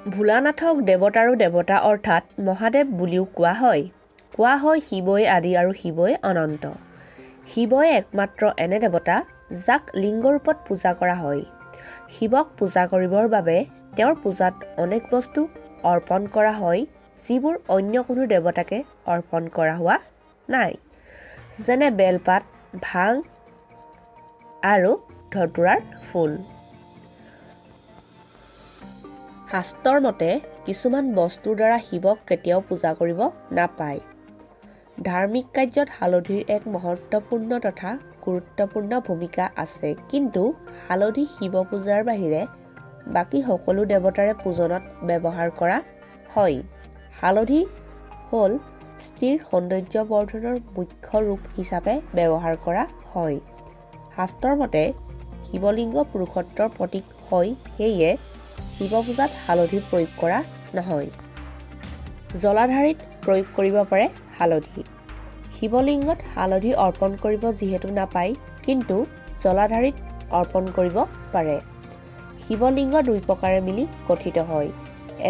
ভোলানাথক দেৱতাৰো দেৱতা অৰ্থাৎ মহাদেৱ বুলিও কোৱা হয়। কোৱা হয় শিৱই আদি আৰু শিৱই অনন্ত। শিৱই একমাত্ৰ এনে দেৱতা যাক লিংগ ৰূপত পূজা কৰা হয়। শিৱক পূজা কৰিবৰ বাবে তেওঁৰ পূজাত অনেক বস্তু অৰ্পণ কৰা হয়, যিবোৰ অন্য কোনো দেৱতাকে অৰ্পণ কৰা হোৱা নাই, যেনে বেলপাত, ভাং আৰু ধতুৰাৰ ফুল। শাস্ত্ৰৰ মতে কিছুমান বস্তুৰ দ্বাৰা শিৱক কেতিয়াও পূজা কৰিব নাপায়। ধাৰ্মিক কাৰ্যত হালধিৰ এক মহত্বপূৰ্ণ তথা গুৰুত্বপূৰ্ণ ভূমিকা আছে, কিন্তু হালধি শিৱ পূজাৰ বাহিৰে বাকী সকলো দেৱতাৰে পূজনত ব্যৱহাৰ কৰা হয়। হালধি হ'ল স্ত্ৰীৰ সৌন্দৰ্য বৰ্ধনৰ মুখ্য ৰূপ হিচাপে ব্যৱহাৰ কৰা হয়। শাস্ত্ৰৰ মতে শিৱলিংগ পুৰুষত্বৰ প্ৰতীক হয়, সেয়ে শিৱ পূজাত হালধি প্ৰয়োগ কৰা নহয়। জলাধাৰীত প্ৰয়োগ কৰিব পাৰে হালধি। শিৱলিংগত হালধি অৰ্পণ কৰিব যিহেতু নাপায়, কিন্তু জলাধাৰীত অৰ্পণ কৰিব পাৰে। শিৱলিংগ দুই প্ৰকাৰে মিলি গঠিত হয়।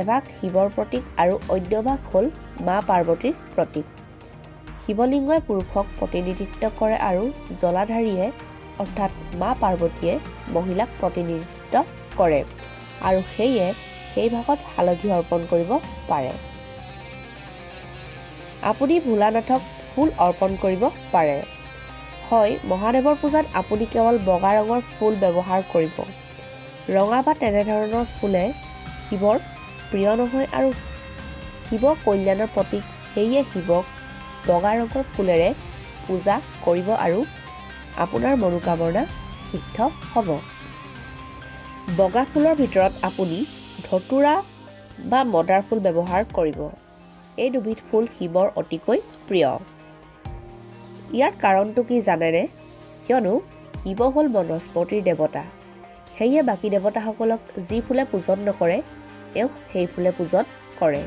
এভাগ শিৱৰ প্ৰতীক আৰু অন্যভাগ হ'ল মা পাৰ্বতীৰ প্ৰতীক। শিৱলিংগই পুৰুষক প্ৰতিনিধিত্ব কৰে আৰু জলাধাৰীয়ে অৰ্থাৎ মা পাৰ্বতীয়ে মহিলাক প্ৰতিনিধিত্ব কৰে আৰু সেয়ে সেই ভাগত হালধি অৰ্পণ কৰিব পাৰে। আপুনি ভোলানাথক ফুল অৰ্পণ কৰিব পাৰে। হয়, মহাদেৱৰ পূজাত আপুনি কেৱল বগা ৰঙৰ ফুল ব্যৱহাৰ কৰিব। ৰঙা বা তেনেধৰণৰ ফুলে শিৱৰ প্ৰিয় নহয় আৰু শিৱ কল্যাণৰ প্ৰতীক, সেয়ে শিৱক বগা ৰঙৰ ফুলেৰে পূজা কৰিব আৰু আপোনাৰ মনোকামনা সিদ্ধ হ'ব। বগা ফুলৰ ভিতৰত আপুনি ধতুৰা বা মদাৰ ফুল ব্যৱহাৰ কৰিব। এই দুবিধ ফুল শিৱৰ অতিকৈ প্ৰিয়। ইয়াৰ কাৰণটো কি জানেনে? কিয়নো শিৱ হ'ল বনস্পতিৰ দেৱতা, সেয়ে বাকী দেৱতাসকলক যি ফুলে পূজন নকৰে, তেওঁক সেই ফুলে পূজন কৰে।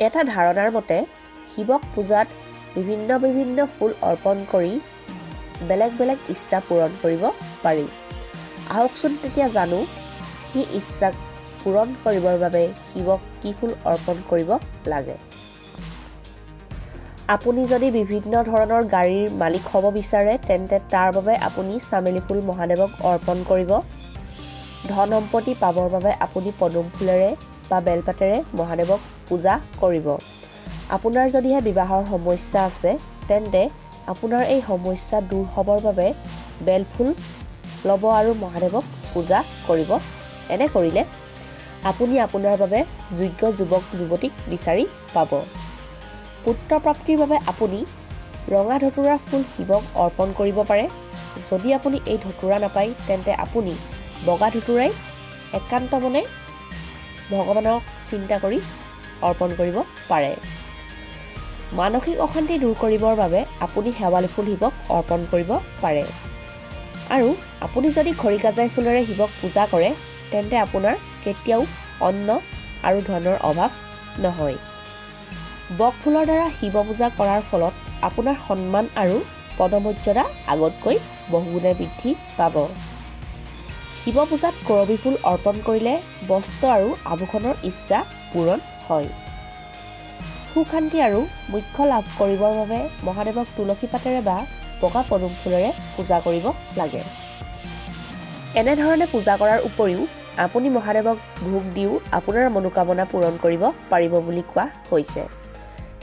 এটা ধাৰণাৰ মতে শিৱক পূজাত বিভিন্ন বিভিন্ন ফুল অৰ্পণ কৰি বেলেগ বেলেগ ইচ্ছা পূৰণ কৰিব পাৰি। আহকচোন তেতিয়া জানো কি ইচ্ছাক পূৰণ কৰিবৰ বাবে শিৱক কি ফুল অৰ্পণ কৰিব লাগে। আপুনি যদি বিভিন্ন ধৰণৰ গাড়ীৰ মালিক হ'ব বিচাৰে, তেন্তে তাৰ বাবে আপুনি চামেলি ফুল মহাদেৱক অৰ্পণ কৰিব। ধন সম্পত্তি পাবৰ বাবে আপুনি পদুম ফুলেৰে বা বেলপাতেৰে মহাদেৱক পূজা কৰিব। আপোনাৰ যদিহে বিবাহৰ সমস্যা আছে, তেন্তে আপোনাৰ এই সমস্যা দূৰ হ'বৰ বাবে বেলফুল ল'ব আৰু মহাদেৱক পূজা কৰিব। এনে কৰিলে আপুনি আপোনাৰ বাবে যোগ্য যুৱক যুৱতীক বিচাৰি পাব। পুত্ৰ প্ৰাপ্তিৰ বাবে আপুনি ৰঙা ধতুৰা ফুল শিৱক অৰ্পণ কৰিব পাৰে। যদি আপুনি এই ধতুৰা নাপায়, তেন্তে আপুনি বগা ধতুৰাই একান্ত মনে ভগৱানক চিন্তা কৰি অৰ্পণ কৰিব পাৰে। মানসিক অশান্তি দূৰ কৰিবৰ বাবে আপুনি শেৱালি ফুল শিৱক অৰ্পণ কৰিব পাৰে। আৰু আপুনি যদি খৰিকাজাই ফুলেৰে শিৱক পূজা কৰে, তেন্তে আপোনাৰ কেতিয়াও অন্ন আৰু ধনৰ অভাৱ নহয়। বক ফুলৰ দ্বাৰা শিৱ পূজা কৰাৰ ফলত আপোনাৰ সন্মান আৰু পদমৰ্যাদা আগতকৈ বহুগুণে বৃদ্ধি পাব। শিৱ পূজাত কৰবী ফুল অৰ্পণ কৰিলে বস্ত্ৰ আৰু আভূষণৰ ইচ্ছা পূৰণ হয়। সুখ শান্তি আৰু মোক্ষ লাভ কৰিবৰ বাবে মহাদেৱক তুলসী পাতেৰে বা বগা পদুম ফুলেৰে পূজা কৰিব লাগে। এনেধৰণে পূজা কৰাৰ উপৰিও আপুনি মহাদেৱক ভোগ দিও আপোনাৰ মনোকামনা পূৰণ কৰিব পাৰিব বুলি কোৱা হৈছে।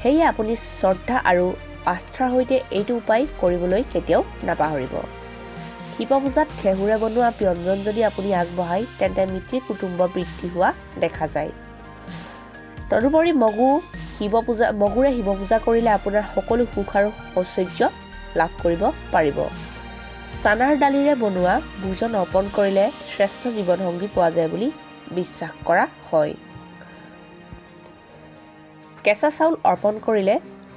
সেয়ে আপুনি শ্ৰদ্ধা আৰু আস্থাৰ সৈতে এইটো উপায় কৰিবলৈ কেতিয়াও নাপাহৰিব। শিৱ পূজাত ঘেঁহুৰে বনোৱা ব্যঞ্জন যদি আপুনি আগবঢ়ায়, তেন্তে মিতিৰ কুটুম্ব বৃদ্ধি হোৱা দেখা যায়। তদুপৰি মগুৰে শিৱ পূজা কৰিলে আপোনাৰ সকলো সুখ আৰু ঐশ্বৰ্য লাভ কৰিব পাৰিব। চানাৰ দালিৰে বনোৱা ভোজন অৰ্পণ কৰিলে শ্ৰেষ্ঠ জীৱনসংগী পোৱা যায় বুলি বিশ্বাস কৰা হয়। কেঁচা চাউল অৰ্পণ কৰিলে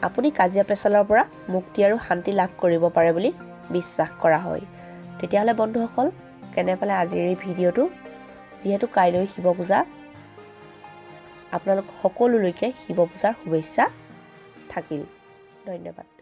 আপুনি কাজিয়া পেচালৰ পৰা মুক্তি আৰু শান্তি লাভ কৰিব পাৰে বুলি বিশ্বাস কৰা হয়। তেতিয়াহ'লে বন্ধুসকল, কেনে পালে আজিৰ এই ভিডিঅ'টো? যিহেতু কাইলৈ শিৱ পূজা, আপোনালোক সকলোলৈকে শিৱ পূজাৰ শুভেচ্ছা থাকিল। ধন্যবাদ।